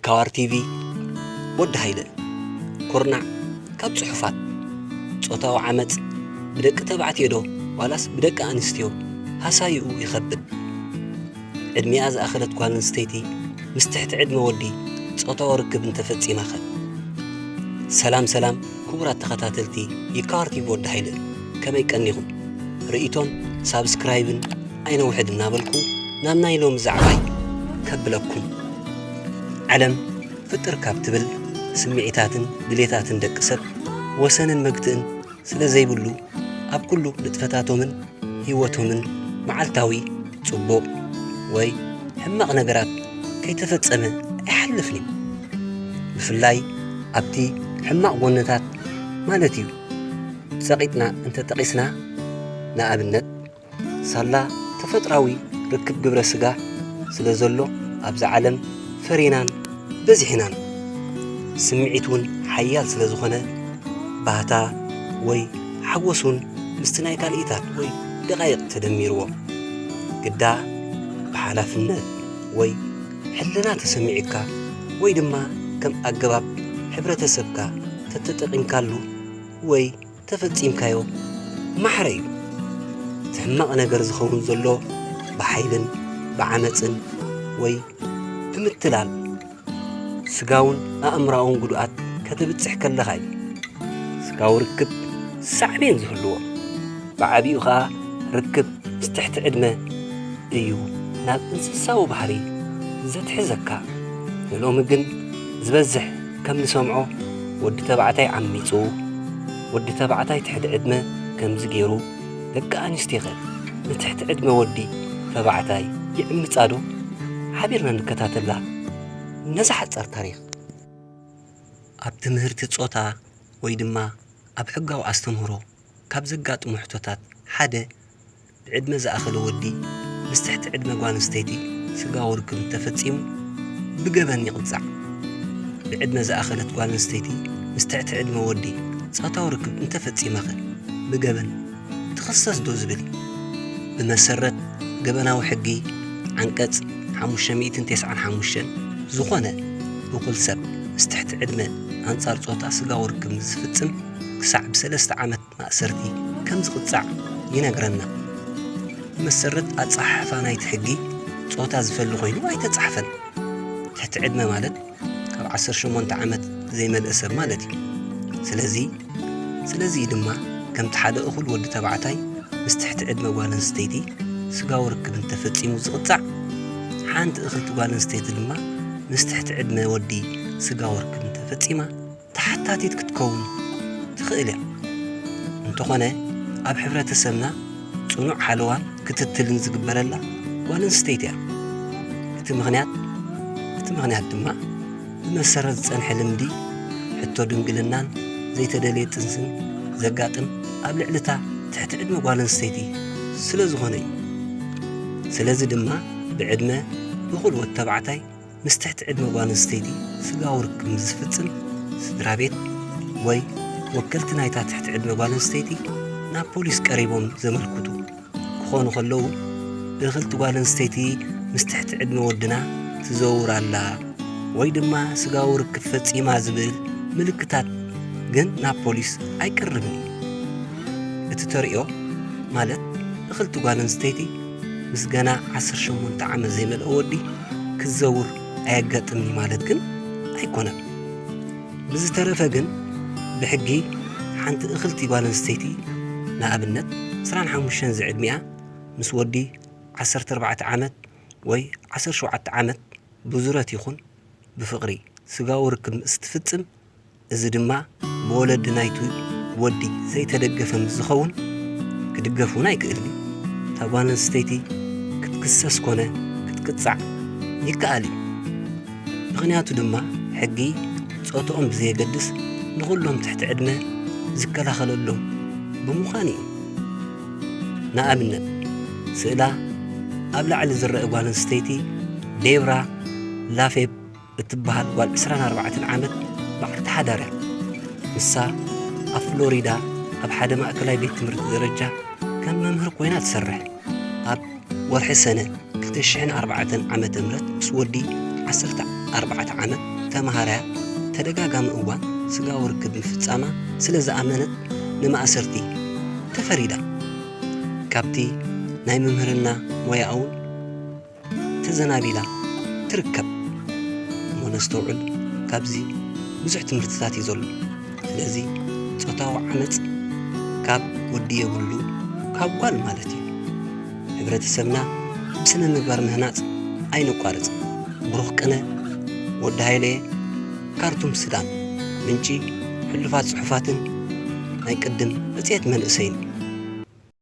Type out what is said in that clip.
ካዋር ቲቪ። ወዲ ሃይለ። ኩርናዕ ካብ ጽሑፋት። ጾታዊ ዓመጽ ብደቂ ተባዕትዮ ዶ ዋላስ ብደቂ ኣንስትዮ ሃሳይኡ ይኸብድ? ዕድሚኣ ዝኣኸለት ጓል ኣንስተይቲ ምስ ትሕቲ ዕድመ ወዲ ጾታዊ ርክብ እንተፈጺማኸ? ሰላም ሰላም ክቡራት ተኸታተልቲ የካዋር ቲቪ ወዲ ሃይለ፣ ከመይ ቀኒኹም? ርእይቶን ሳብስክራይብን ኣይነውሕድ እናበልኩ ናብ ናይ ሎሚ ዛዕባይ ከብለኩም። ዓለም ፍጥር ካብ ትብል፣ ስምዒታትን ድሌታትን ደቂ ሰብ ወሰንን መግትእን ስለ ዘይብሉ፣ ኣብ ኩሉ ንጥፈታቶምን ህይወቶምን መዓልታዊ ጽቡቕ ወይ ሕማቕ ነገራት ከይተፈጸመ ኣይሓልፍን እዩ። ብፍላይ ኣብቲ ሕማቕ ጎንታት ማለት እዩ። ጸቒጥና እንተ ጠቒስና፣ ንኣብነት፣ ሳላ ተፈጥራዊ ርክብ ግብረ ስጋ ስለ ዘሎ፣ ኣብዛ ዓለም ፈሪናን በዚሕናን። ስምዒት እውን ሓያል ስለ ዝኾነ፣ ባህታ ወይ ሓጎስ እውን ምስቲ ናይ ካልኢታት ወይ ደቓይቕ ተደሚርዎ፣ ግዳ ብሓላፍነት ወይ ሕልና ተሰሚዑካ ወይ ድማ ከም ኣገባብ ሕብረተሰብካ ተተጠቒምካሉ ወይ ተፈጺምካዮ ማሕረ እዩ። እቲ ሕማቕ ነገር ዝኸውን ዘሎ ብሓይልን ብዓመጽን ወይ ብምትላል ስጋውን ኣእምራውን ጉድኣት ከተብጽሕ ከለኻ እዩ። ስጋዊ ርክብ ሳዕቤን ዝህልዎ፣ ብዓቢኡ ኸኣ ርክብ ምስ ትሕቲ ዕድመ እዩ ናብ እንስሳዊ ባህሪ ዘትሕዘካ። ንሎሚ ግን ዝበዝሕ ከም ንሰምዖ፣ ወዲ ተባዕታይ ዓሚጹ፣ ወዲ ተባዕታይ ትሕቲ ዕድመ ከምዚ ገይሩ፣ ደቂ ኣንስትዮኸ ንትሕቲ ዕድመ ወዲ ተባዕታይ ይዕምጻ ዶ? ሓቢርና ንከታተላ ነዛ ሓጻር ታሪኽ። ኣብ ትምህርቲ ጾታ ወይ ድማ ኣብ ሕጋዊ ኣስተምህሮ ካብ ዘጋጥሙ ሕቶታት ሓደ፣ ብዕድመ ዝኣኸለ ወዲ ምስ ትሕቲ ዕድመ ጓል ኣንስተይቲ ስጋዊ ርክብ እንተፈጺሙ ብገበን ይቕጻዕ። ብዕድመ ዝኣኸለት ጓል ኣንስተይቲ ምስ ትሕቲ ዕድመ ወዲ ጾታዊ ርክብ እንተፈጺማኸ ብገበን ትኽሰስ ዶ ዝብል እዩ። ብመሰረት ገበናዊ ሕጊ ዓንቀጽ ሓሙሽተ ሚእትን ተስዓን ሓሙሽተን፣ ዝኾነ እኹል ሰብ ምስ ትሕቲ ዕድመ ኣንጻር ጾታ ስጋዊ ርክብ ምስ ዝፍጽም ክሳዕ ብሰለስተ ዓመት ማእሰርቲ ከም ዝቕጻዕ ይነግረና። ብመሰረት ኣጸሓሕፋ ናይቲ ሕጊ፣ ጾታ ዝፈሊ ኮይኑ ኣይተጻሕፈን። ትሕቲ ዕድመ ማለት ካብ ዓሰርተ ሸሞንተ ዓመት ዘይመልአ ሰብ ማለት እዩ። ስለዚ፣ ስለዚ ድማ ከምቲ ሓደ እኹል ወዲ ተባዕታይ ምስ ትሕቲ ዕድመ ጓል ኣንስተይቲ ስጋዊ ርክብ እንተፈጺሙ ዝቕጻዕ፣ ሓንቲ እኽልቲ ጓል ኣንስተይቲ ድማ ምስ ትሕቲ ዕድመ ወዲ ስጋዊ ርክብ እንተፈጺማ ተሓታቲት ክትከውን ትኽእል እያ። እንተኾነ፣ ኣብ ሕብረተሰብና ጽኑዕ ሓለዋን ክትትልን ዝግበረላ ጓል ኣንስተይቲ እያ። እቲ ምኽንያት፣ እቲ ምኽንያት ድማ ብመሰረት ዝጸንሐ ልምዲ፣ ሕቶ ድንግልናን ዘይተደልየ ጥንስን ዘጋጥም ኣብ ልዕሊ እታ ትሕቲ ዕድመ ጓል ኣንስተይቲ ስለ ዝኾነ እዩ። ስለዚ ድማ ብዕድመ እኹል ወዲ ተባዕታይ ምስ ትሕቲ ዕድመ ጓል ኣንስተይቲ ስጋዊ ርክብ ምስ ዝፍጽም፣ ስድራ ቤት ወይ ወከልቲ ናይታ ትሕቲ ዕድመ ጓል ኣንስተይቲ ናብ ፖሊስ ቀሪቦም ዘመልክቱ ክኾኑ ከለዉ፣ እኽልቲ ጓል ኣንስተይቲ ምስ ትሕቲ ዕድመ ወድና ትዘውር ኣላ ወይ ድማ ስጋዊ ርክብ ፈጺማ ዝብል ምልክታት ግን ናብ ፖሊስ ኣይቀርብን እዩ። እቲ ተርእዮ ማለት እኽልቲ ጓል ኣንስተይቲ ምስ ገና ዓሰርተ ሸሞንተ ዓመት ዘይመልኦ ወዲ ክዘውር ኣየጋጥምን እዩ ማለት ግን ኣይኮነን። ብዝተረፈ ግን ብሕጊ ሓንቲ እኽልቲ ጓል ኣንስተይቲ፣ ንኣብነት ዕስራን ሓሙሽተን ዝዕድሚኣ ምስ ወዲ ዓሰርተ ኣርባዕተ ዓመት ወይ ዓሰርተ ሸውዓተ ዓመት ብዙረት ይኹን ብፍቕሪ ስጋዊ ርክብ ምስ ትፍጽም፣ እዚ ድማ ብወለዲ ናይቲ ወዲ ዘይተደገፈ ምስ ዝኸውን፣ ክድገፍ እውን ኣይክእልን እዩ። እታ ጓል ኣንስተይቲ ክትክሰስ ኮነ ክትቅጻዕ ይከኣል እዩ። ምኽንያቱ ድማ ሕጊ ጾትኦም ብዘየገድስ ንኹሎም ትሕቲ ዕድመ ዝከላኸለሎም ብምዃኑ እዩ። ንኣብነት፣ ስእላ ኣብ ላዕሊ ዝረአ ጓል ኣንስተይቲ ዴብራ ላፌፕ እትበሃል ጓል ዕስራን ኣርባዕተን ዓመት በዓልቲ ሓዳር እያ። ንሳ ኣብ ፍሎሪዳ ኣብ ሓደ ማእከላይ ቤት ትምህርቲ ደረጃ ከም መምህር ኮይና ትሰርሕ። ኣብ ወርሒ ሰነ ክልተ ሽሕን ኣርባዕተን ዓመተ ምህረት ምስ ወዲ ዓሰርተ ኣርባዕተ ዓመት ተመሃራያ ተደጋጋሚ እዋን ስጋዊ ርክብ ምፍጻማ ስለ ዝኣመነት ንማእሰርቲ ተፈሪዳ። ካብቲ ናይ ምምህርና ሞያኣ እውን ተዘናቢላ ትርከብ። እሞ ነስተውዕል፣ ካብዚ ብዙሕ ትምህርትታት እዩ ዘሎ። ስለዚ ጾታዊ ዓመጽ ካብ ወዲ የብሉ፣ ካብ ጓል ማለት እዩ። ሕብረተሰብና ብስነ ምግባር ምህናጽ ኣይነቋርጽ። ብሩኽ ቅነ፣ ወዲ ሃይለየ፣ ካርቱም ሱዳን። ምንጪ ሕሉፋት ጽሑፋትን ናይ ቅድም መጽሔት መንእሰይን።